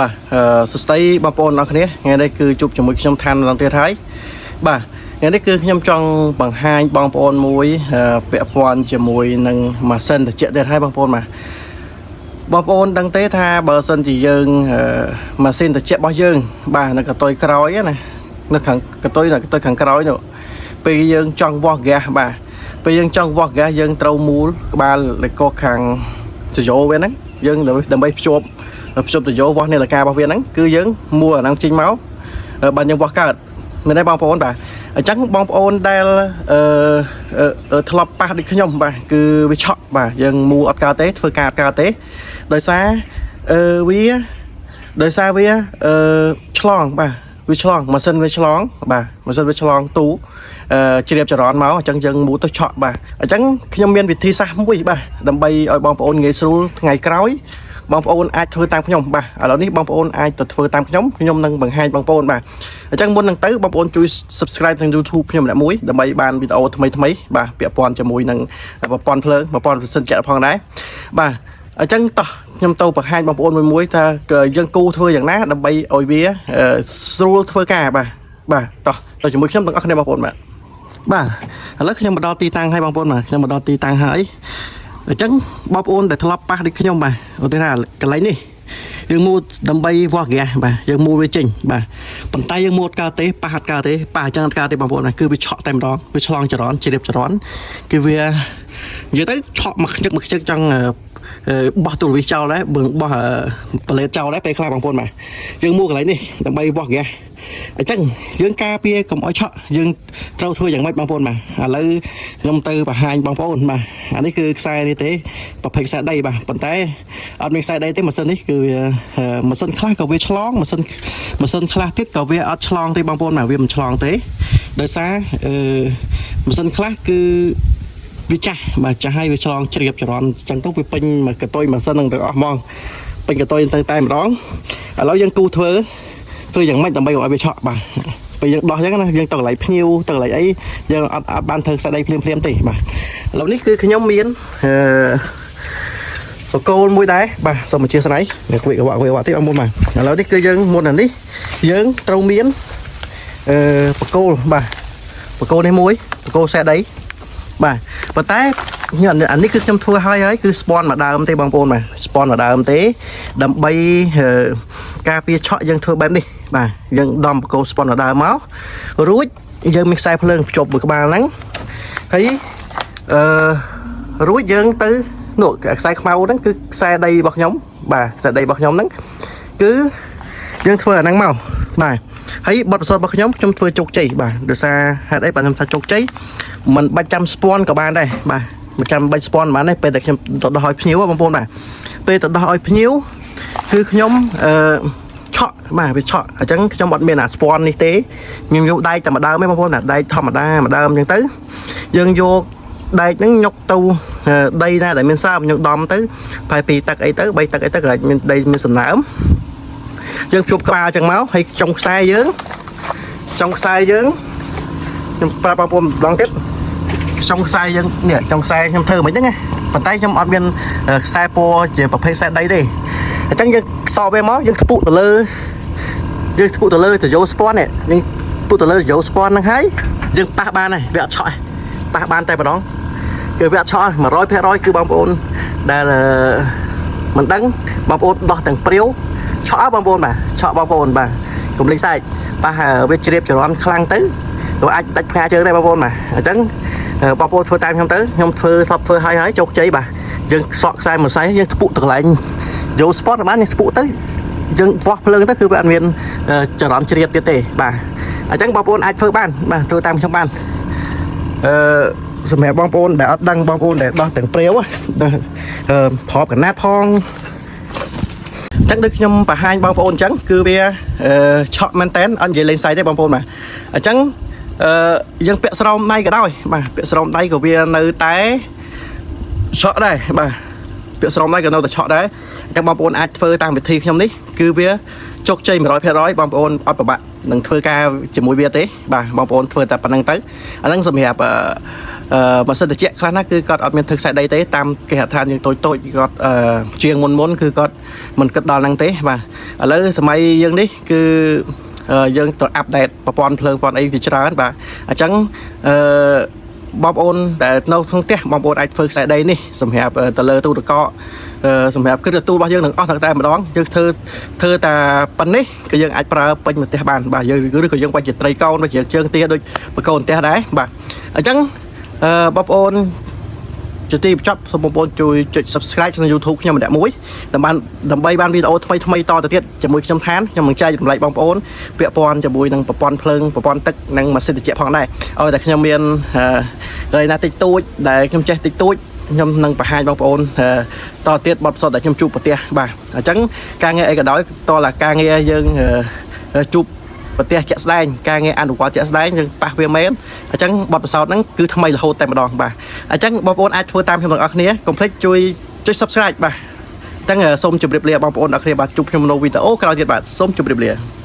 បាទសួស្តីបងប្អូនអរគ្នាថ្ងៃនេះគឺជួបជាមួយខ្ញុំឋានម្ដងទៀតហើយបាទថ្ងៃនេះគឺខ្ញុំចង់បង្ហាញបងប្អូនមួយពាក់ព័ន្ធជាមួយនឹងម៉ាស៊ីនត្រជាក់ទៀតហើយបងប្អូនបាទបងប្អូនដឹងទេថាបើសិនជាយើងម៉ាស៊ីនត្រជាក់របស់យើង បាទនៅកតុយក្រោយណានៅខាងកតុយនៅកតុយខាងក្រោយនោះពេលយើងចង់វាស់ហ្គាសបាទពេលយើងចង់វាស់ហ្គាសយើងត្រូវមូលក្បាលលេខខាងចយោវាហ្នឹងយើងដើម្បីភ្ជាប់ ភ្ជាប់ទៅយោវាស់នាឡិការបស់វាហ្នឹងគឺយើងមួលអាហ្នឹងចេញមកបានយើងវាស់កើតមែនទេបងប្អូនបាទអញ្ចឹងបងប្អូនដែលអឺអឺធ្លាប់ប៉ះដូចខ្ញុំបាទគឺវាឆក់បាទយើងមួលអត់កើតទេធ្វើការអត់កើតទេដោយសារអឺវាដោយសារវាអឺឆ្លងបាទវាឆ្លងម៉ាស៊ីនវាឆ្លងបាទម៉ាស៊ីនវាឆ្លងទូអឺជ្រាបចរន្តមកអញ្ចឹងយើងមូលទៅឆក់បាទអញ្ចឹងខ្ញុំមានវិធីសាស្ត្រមួយបាទដើម្បីឲ្យបងប្អូនងាយស្រួលថ្ងៃក្រោយ បងប្អូនអាចធ្វើតាមខ្ញុំបាទឥឡូវនេះបងប្អូនអាចទៅធ្វើតាមខ្ញុំខ្ញុំនឹងបង្ហាញបងប្អូនបាទអញ្ចឹងមុននឹងទៅបងប្អូនជួយ Subscribe ក្នុង YouTube ខ្ញុំម្នាក់មួយដើម្បីបានវីដេអូថ្មីថ្មីបាទពាក់ព័ន្ធជាមួយនឹងប្រព័ន្ធភ្លើងប្រព័ន្ធម៉ាស៊ីនត្រជាក់ផងដែរបាទអញ្ចឹងតោះខ្ញុំទៅបង្ហាញបងប្អូនមួយមួយថាយើងគូធ្វើយ៉ាងណាដើម្បីឲ្យវាស្រួលធ្វើការបាទបាទតោះទៅជាមួយខ្ញុំទាំងអស់គ្នាបងប្អូនបាទបាទឥឡូវខ្ញុំមកដល់ទីតាំងហើយបងប្អូនបាទខ្ញុំមកដល់ទីតាំងហើយ អញ្ចឹងបងប្អូនដែលធ្លាប់ប៉ះដូចខ្ញុំបាទឧទាហរណ៍កន្លែងនេះយើងមូលដើម្បីវាស់ហ្គាសបាទយើងមូលវាចេញបាទប៉ុន្តែយើងមូលអត់កើតទេប៉ះអត់កើតទេប៉ះអញ្ចឹងអត់កើតទេបងប្អូនណាគឺវាឆក់តែម្ដងវាឆ្លងចរន្តជ្រាបចរន្តគឺវានិយាយទៅឆក់មកខ្ញឹកមកខ្ញឹកចង់បោះទូរវិសចោលដែរបើបោះប្លេតចោលដែរពេលខ្លះបងប្អូនបាទយើងមូលកន្លែងនេះដើម្បីវាស់ហ្គាសអញ្ចឹងយើងការពារកុំឲ្យឆក់យើងត្រូវធ្វើយ៉ាងម៉េចបងប្អូនបាទឥឡូវខ្ញុំទៅបង្ហាញបងប្អូនបាទអានេះគឺខ្សែនេះទេប្រភេទខ្សែដីបាទប៉ុន្តែអត់មានខ្សែដីទេម៉ាស៊ីននេះគឺវាម៉ាស៊ីនខ្លះក៏វាឆ្លងម៉ាស៊ីនម៉ាស៊ីនខ្លះទៀតក៏វាអត់ឆ្លងទេបងប្អូនបាទវាមិនឆ្លងទេដោយសារអឺម៉ាស៊ីនខ្លះគឺវាចាស់បាទចាស់ហើយវាឆ្លងជ្រាបចរន្តអញ្ចឹងទៅវាពេញមកកតុយម៉ាស៊ីននឹងទាំងអស់ហ្មងពេញកតុយទៅតែម្ដងឥឡូវយើងគូធ្វើធ្វើយ៉ាងម៉េចដើម្បីកុំឲ្យវាឆក់បាទពេលយើងដោះអញ្ចឹងណាយើងទៅកន្លែងភ្ញៀវទៅកន្លែងអីយើងអត់អត់បានធ្វើខ្សែដីភ្លាមភ្លាមទេបាទឥឡូវនេះគឺខ្ញុំមានអឺបកគោលមួយដែរបាទសូមអធិស្ឋាននេះគួយកវៈគួយកវៈតិចបងប្អូនបាទឥឡូវនេះគឺយើងមុនអានេះយើងត្រូវមានអឺបកគោលបាទបកគោលនេះមួយបកគោលខ្សែដីបាទប៉ុន្តែខ្ញុំអានេះគឺខ្ញុំធ្វើហើយហើយគឺស្ពាន់មួយដើមទេបងប្អូនបាទស្ពាន់មួយដើមទេដើម្បីការពារឆក់យើងធ្វើបែបនេះបាទយើងដំបកគោលស្ពាន់មួយដើមមករួចយើងមានខ្សែភ្លើងភ្ជាប់មួយក្បាលហ្នឹងហើយអឺរួចយើងទៅនោះខ្សែខ្មៅហ្នឹងគឺខ្សែដីរបស់ខ្ញុំបាទខ្សែដីរបស់ខ្ញុំហ្នឹងគឺយើងធ្វើអាហ្នឹងមកបាទហើយបទពិសោធន៍របស់ខ្ញុំខ្ញុំធ្វើជោគជ័យបាទដោយសារហេតុអីបាទខ្ញុំថាជោគជ័យមិនបាច់ចាំស្ពាន់ក៏បានដែរបាទមិនចាំបាច់ស្ពាន់បានទេពេលតែខ្ញុំទៅដោះឲ្យភ្ញៀវបងប្អូនបាទពេលទៅដោះឲ្យភ្ញៀវគឺខ្ញុំអឺឆក់បាទវាឆក់អញ្ចឹងខ្ញុំអត់មានអាស្ពាន់នេះទេខ្ញុំយកដែកតែម្ដើមទេបងប្អូនណាដែកធម្មតាម្ដើមអញ្ចឹងទៅយើងយកដែកហ្នឹងញុកទៅដីណាដែលមានសើមយើងដំទៅប្រហែលពីទឹកអីទៅបីទឹកអីទៅក៏មានដីមានសំណើមយើងជួបក្បាលអញ្ចឹងមកហើយចុងខ្សែយើងចុងខ្សែយើងខ្ញុំប្រាប់បងប្អូនម្ដងទៀតចុងខ្សែយើងនេះចុងខ្សែខ្ញុំធ្វើមិនហ្នឹងណាប៉ុន្តែខ្ញុំអត់មានខ្សែពណ៌ជាប្រភេទខ្សែដីទេអញ្ចឹងយើងសក់វាមកយើងធ្ពុទៅលើយើងធ្ពុទៅលើទៅយកស្ពាន់នេះយើងធ្ពុទៅលើយកស្ពាន់ហ្នឹងហើយយើងប៉ះបានហើយវាអត់ឆក់ទេប៉ះបានតែម្ដងគឺវាអត់ឆក់100%គឺបងប្អូនដែលមិនដឹងបងប្អូនដោះទាំងព្រាវឆក់បងប្អូនបាទឆក់បងប្អូនបាទកុំលេងសើចប៉ះវាជ្រាបចរន្តខ្លាំងទៅវាអាចដាច់ផ្កាជើងដែរបងប្អូនបាទអញ្ចឹងបងប្អូនធ្វើតាមខ្ញុំទៅខ្ញុំធ្វើសពធ្វើហើយហើយជោគជ័យបាទយើងសក់ខ្សែមួយខ្សែយើងធ្ពុទៅកន្លែងយកស្ពតបានយើងធ្ពុទៅយើងវាស់ភ្លើងទៅគឺវាអត់មានចរន្តជ្រាបទៀតទេបាទអញ្ចឹងបងប្អូនអាចធ្វើបានបាទធ្វើតាមខ្ញុំបានអឺសម្រាប់បងប្អូនដែលអត់ដឹងបងប្អូនដែលដោះទាំងព្រាវអឺទ្របកណាត់ផងអញ្ចឹងដូចខ្ញុំបង្ហាញបងប្អូនអញ្ចឹងគឺវាឆក់មែនតែនអត់និយាយលេងសើចទេបងប្អូនបាទអញ្ចឹងអឺយើងពាក់ស្រោមដៃក៏ដោយបាទពាក់ស្រោមដៃក៏វានៅតែឆក់ដែរបាទពាក់ស្រោមដៃក៏នៅតែឆក់ដែរ អញ្ចឹងបងប្អូនអាចធ្វើតាមវិធីខ្ញុំនេះគឺវាជោគជ័យ100%បងប្អូនអត់ពិបាកនឹងធ្វើការជាមួយវាទេបាទបងប្អូនធ្វើតែប៉ុណ្្នឹងទៅអាហ្នឹងសម្រាប់អឺអឺម៉ាស៊ីនត្រជាក់ខ្លះណាគឺគាត់អត់មានធ្វើខ្សែដីទេតាមគេហដ្ឋានយើងតូចតូចគាត់អឺជាងមុនមុនគឺគាត់មិនគិតដល់ហ្នឹងទេបាទឥឡូវសម័យយើងនេះគឺយើងត្រូវ update ប្រព័ន្ធភ្លើងប្រព័ន្ធអីវាច្រើនបាទអញ្ចឹងអឺបងប្អូនដែលនៅក្នុងផ្ទះបងប្អូនអាចធ្វើខ្សែដីនេះសម្រាប់ទៅលើទូទឹកកកសម្រាប់គ្រឹះទូរបស់យើងនឹងអស់តែម្ដងយើងធ្វើធ្វើតែប៉ុណ្នេះក៏យើងអាចប្រើពេញមួយផ្ទះបានបាទយើងឬក៏យើងបាច់ជាត្រីកោណបាច់ជាជើងទាដូចបកូនផ្ទះដែរបាទអញ្ចឹងអឺបងប្អូន ជាទីបញ្ចប់សូមបងប្អូនជួយចុច Subscribe ក្នុង YouTube ខ្ញុំម្នាក់មួយដើម្បីដើម្បីបានវីដេអូថ្មីថ្មីតទៅទៀតជាមួយខ្ញុំឋានខ្ញុំនឹងចែករំលែកបងប្អូនពាក់ព័ន្ធជាមួយនឹងប្រព័ន្ធភ្លើងប្រព័ន្ធទឹកនិងម៉ាស៊ីនត្រជាក់ផងដែរឲ្យតែខ្ញុំមានអឺកន្លែងណាតិចតួចដែលខ្ញុំចេះតិចតួចខ្ញុំនឹងបង្ហាញបងប្អូនតទៀតបទពិសោធន៍ដែលខ្ញុំជួបប្រទះបាទអញ្ចឹងការងារអីក៏ដោយតើការងារយើងជួបប្រទះជាក់ស្ដែងការងារអនុវត្តជាក់ស្ដែងយើងប៉ះវាមែនអញ្ចឹងបទពិសោធន៍ហ្នឹងគឺថ្មីរហូតតែម្ដងបាទអញ្ចឹងបងប្អូនអាចធ្វើតាមខ្ញុំទាំងអស់គ្នាកុំភ្លេចជួយចុច Subscribe បាទអញ្ចឹងសូមជម្រាបលាបងប្អូនទាំងអស់គ្នាបាទជួបខ្ញុំនៅវីដេអូក្រោយទៀតបាទសូមជម្រាបលា។